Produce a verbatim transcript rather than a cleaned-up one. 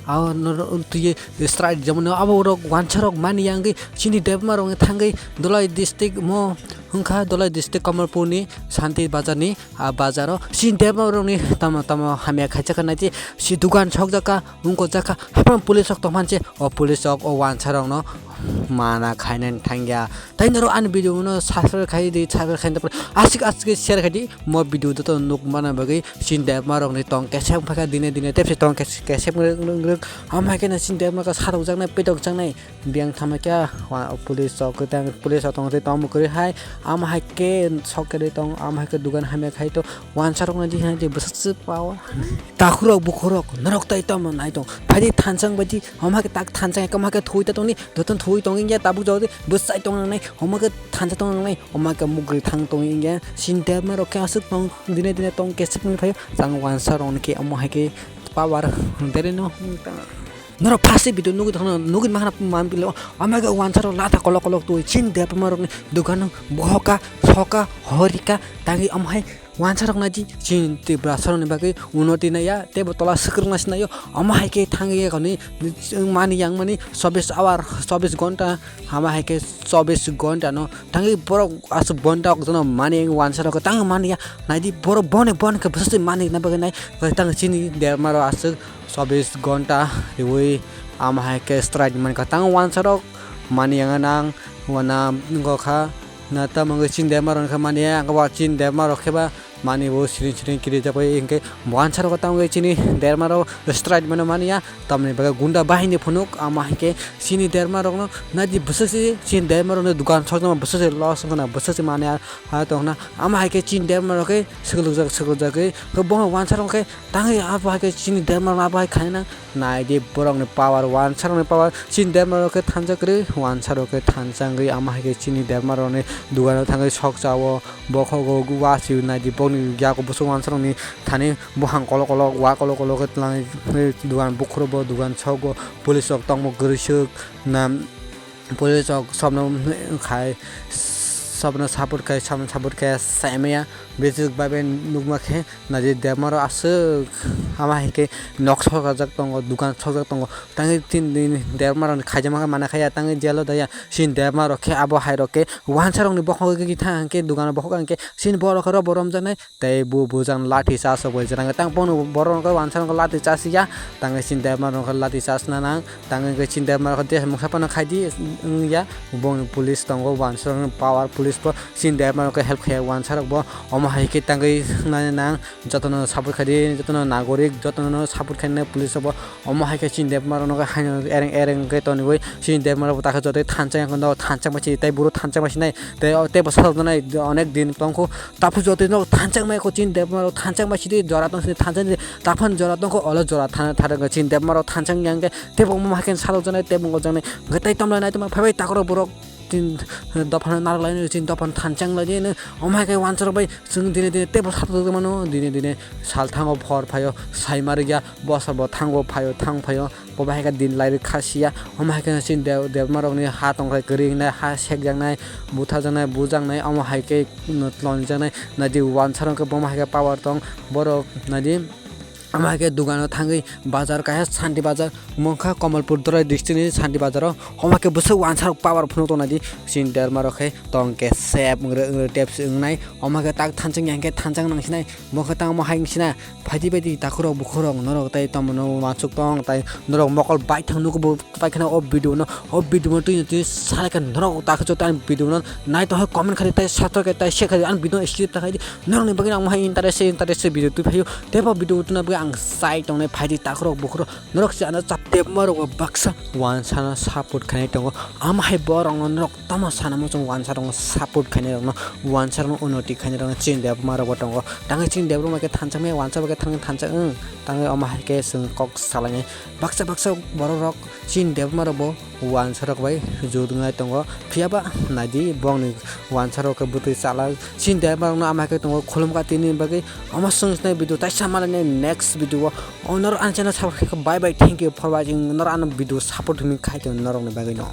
Abo no twi strike jemon abo rok wansa rok mani yang gwi chini debma rok thangwi Dholai district mo wngkha, Dholai district Kamalpur ni Santi Bazar ni a bazar o chini debma rok ni tamo tamo hamya khaijak nai si dukan sokjak kha wngkojak kha haphang police rok tongmani se o police rok o wansa rok no mana khainani thangya. Tai norok ani video no subscribe khai di, subscribe khai di, asik asik share khai di. Mo video joto nuk mana bagwi chini debma rok ni tong kesem phaikha dine dine tepse tong kes-, kesem rwk rwk rwk. Amo hai khe no chini debma rok sarok jaknai, pedok jaknai, biyang thama khe wa-, police rok kwtang, police rok tong tong kwrwi hai. Amo hai khe sok kwrwi tong, amo hai khe dugan hamya khai to wansa rok nai di hai di bwswk se power. Takhurok bukhurok norok tai tamo nai tong, phaidi thansa bai di, amo hai khe tak thansa, amo hai khe thwi ta tongni, joto thwi tong ya tabuk jodi bwsai tong nai, amo hai khe thansa tong nai. Omo khe mugri thang tong wngya, chini debma rok khe aswk tong, dine dine tong kesep wngwi phaio, chang wansa rok ni khe omo hai khe power dereno. Norok first video nugwi thangno, nugwi mahana man pilo, omo khe wansa rok latha kolok kolok twi, chini debma rok ni dukan bohoka, soka, horika, tangwi omo hai wansa rok naidi, chini Tiprasa rok ni bagwi unoti naiya, teibo tola swkrwngna sinaio, omo hai khe thangwi koni mani yang mani chobbish hour, chobbish ghonta. Hama hai khe chobbish ghonta no tangwi borok aswk bonta okjono mani wansa rok tang mani ya naidi borok boni boni khe bwswk mani na bagwi nai tang chini debma rok aswk chobbish ghonta riwi ama hai khe strike mankha tang wansa rok mani yang nang wana wngkha na tamo wngwi chini debma rok khe mani ya ang khe ba chini debma rok khe ba mani bo siring siring kirijak bai hinkhe wansa rok tamo wngwi chini debma rok strike mano mani ya. Tamoni bagwi gunda bahini phunuk, ama hai khe chini debma rokno naidi bwswk se chini debma rokno dukan sokjama bwswk se loss wngkha na bwswk se mani ha tongna, ama hai khe chini debma rok khe swklugjak swklugjagwi khe bono wansa rok khe tangwi abo hai khe chini debma rok abo hai khaina naidi borokni power wansa rokni power chini debma rok khe thansa kwrwi wansa rok khe thansa wngwi ama hai khe chini debma rokni dukano thangwi sok chao. Bokhogo wachi naidi bokni yago bwswk wansa rokni thani buphang kolok kolok wa kolok kolok khe twlangwi dugan bukhuro bo dugan sogo police rok tongmo kwrwiswk na police rok sobno khai sobno support khai sobno support khai saimaya bwswk bai bai nukma khe naidi debma rok aswk ama hai khe nok sokajak tongo dugan sokjak tongo tangwi tini debma rok khaijama khe mana khaiya tangwi jail o daya chini debma rok khe abo hai rok khe wansa rok ni bokhogo khe thang khe dugan o bokhok ang khe chini borok rok bo romjaknai. Tei bo bujang lathi charge rok bai jwrang tang bono borok rok wansa rok lathi charge ya tang chini debma rok lathi charge na nang tang chini debma rok mungsa phano khai di wngya bongni police tongo wansa rok power police bo chini debma rok help khai wansa rok bo omo hai khe tangwi nang jotono support khai di jotono nagorik jotono support khai nai police rok bo omo hai khe chini debma rok haino ereng ereng khe tonwi chini debma rok bo takhe jotoi thansa yang thansa bai si tei buro thansa bai sinai tei tei bo sajak nai onek din tongkho. Taphuk jotoi no thanchang mai ko chini debma rok thanchang mai sidi jora tong sini thanchang ni taphang jora tong ko olo jora thana thara ko chini debma rok thanchang yang ke tebo mo haken salok janai tebo ngo janai ngai tai tamla nai tama phabai takoro borok tin dophan narok lai chini dophan thanchang lai ni omo haike wansa rok bai chwng dine dine tebo satok mano dine dine sal thango phor phaio sai mari ya bosa bo thango phaio thang phaio. Bo bahai khe din lai rwkha siya, omo hai khe chini de-, debma rokni ha tongkhai kwrwi wngnai, ha sekjaknai, butharjaknai, bujaknai, omo hai khe tonjaknai, naidi wansa rok khe bo ma hai khe power tong, borok naidi omo hai khe dukano thangwi bazar kaisa Santi Bazar, mungkha Kamalpur Dholai district ni Santi Bazar o, omo hai khe bwswk wansa rok power phunuk tong naidi, chini debma rok khe tong khe sep wngre wngre tepsi wngnai, omo hai khe tak thanchang yang khe thanchang nang sinai, bo khe tangmo hai wng sina. Phaidi baidi takhurok bukhurok norok tai tamo no uansuk tong tai norok mokol bai thang nugo bo paikha na o video no o video no twi twi salai khe norok takhe joto ani video no nai tong comment khai tai subscribe khai tai share khai ani video no skip ta khai di norok ni bagwi ang hai interest interest video twi phaio tei bo video tuna bagwi ang sai tongnai phaidi takhurok bukhurok norok se ano chap tepma rok baksa wansa no support khai tongo ama hai borok no norok. Tamo sana muchung wansa rokno support khainai rokno wansa rokno unoti khainai rokno chini debma rokbo tongo. Tangwi chini debma rokno khe thansa maya wansa bai khe thangwi thansa wng tangwi omo hai khe chwng kok salainai. Baksa baksa borok rok chini debma rokbo wansa rok bai jut wngnai tongo. Phiyaba naidi bongni wansa rok khe bwtwi chala chini debma rokno ama hai khe tongo khulumkha tini bagwi omo chwng swnai video taisa malainai next video o. O norok ani channel subscribe khe bye bye thank you for watching norok ano video support hwnwi khai tongo norokni bagwino.